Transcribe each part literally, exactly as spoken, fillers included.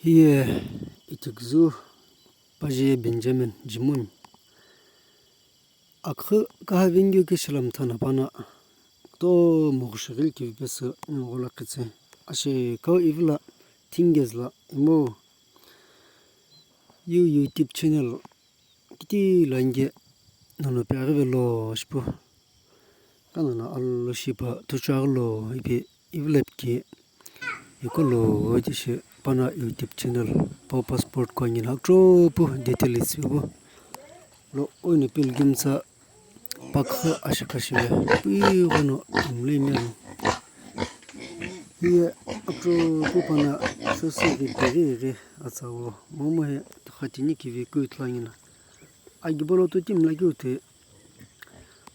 Hiye itiküzü paje Benjamin Jimon. Akhu kaha vingyu ke shilam thana pana to mogushigil ki vipesü ngola kitse. Ashe kau ivila tingezla imo yu YouTube channel kiti lange nono pe aghi velo shipu. Kanana allo shipa tuchaglo ipi ivilep ki ikolo tishi pana YouTube channel pau passport ko angina aktropu details vivo. Lo oino pilgrim sa pakha ashikashive pui gono imle imelo. Hiye aktropu pana sosi ghi deghi ghi atsawo momu he khatini kivi kuithlangina. Agibolo to timla kiu te.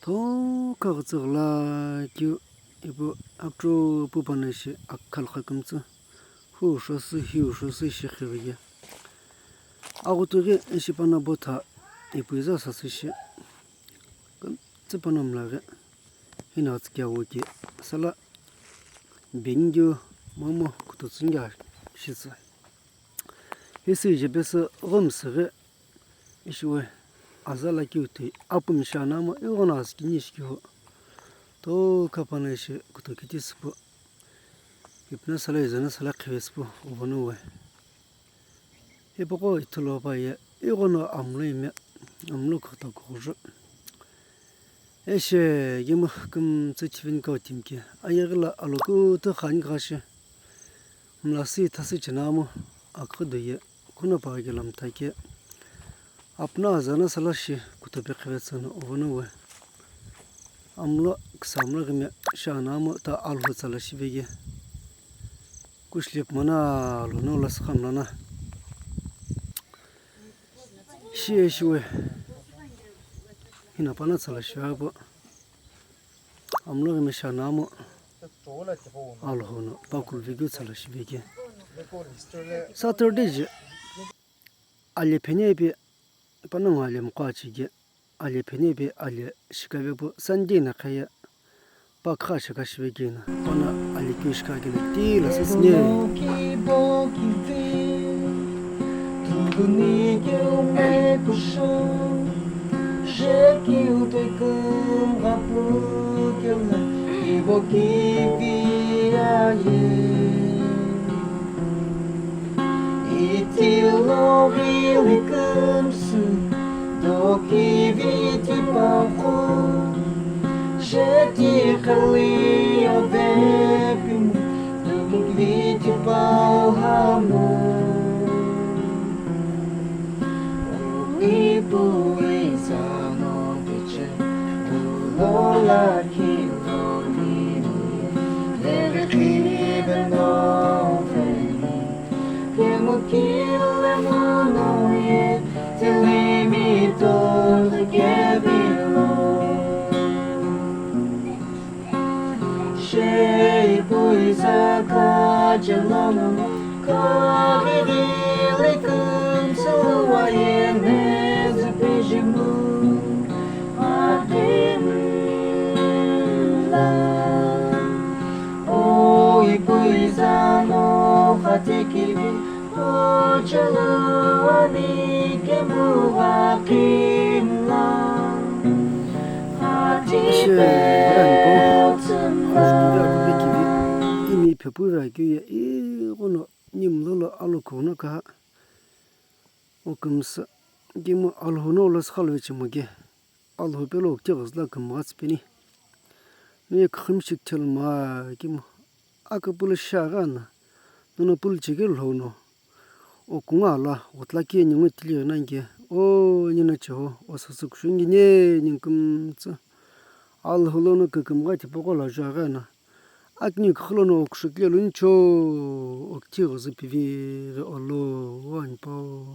Thokha kütsüghü la keu ipu aktropu pana ishi akhalkha kümtsü. Hu shosü, hiu shosü ishi khighiye. Aghutughi ishi pana botha ipu iza sasü ishi. Kümtsü pana mlaghi. Hina tsükya wuki. Sala bengyu momu kututsüngya shitsü. Hisi jepesü ghomsüghi ishiwe aza la kiu tui apumi shi anamo ighono asükini ishi kiu. Thokha pana ishi kuto kiti süpu. Ipuna sala izana sala khive süpu uvono we. Hipaqo ithulu paye ighono amlo ime amlo khata kughujü. Eshe gemu kümtsü chivin kau timke. Ayeghi la alokutu khani khashi. Mlasi thasi chinamo akhudu ye kuno pa ghi lamtha ke. Apuna azana sala shi kutope khivetsü no uvono we. Amlo ksamlo ghime shi anamo ta alhu tsala shivege. Kushlip mana lono la skham lana. Shi eshiwe. Hina pana tsala shiapo. Amlo ghime shi anamo. Alhono pakul vigyu tsala shiveke. Saturday je. Ale phenepe panongu ale mqo achige. Ale phenepe ale shikavepu Sunday na khaya. Pakha shikashiveke na. Pana ale keu shikakele ti la sasne. Ashe, Brian, po, ajutuvekeu ye, imi phepu ra keu ye, ighono nimlo lo alo kono ka, o kümsü, gemu Alhou no lo sükha lo vichimoge, Alhou pelo okti ghüzü la kümgha tsüpeni. Niye khümshik thelu ma, gemu, aka pulu shi aghi ana, nono pulu chekeu lhou no. O kungu ala, o tla keu ningu tili ghinangi, o nina cheho, o sasü kushungi ne, ningu kümtsü. Alhou lono kükümgha tipaqo lo ju aghi ana. Akini kükhu lono o kushukile lunicho, o kithi ghüzü pivi ghi olo, o ani pau.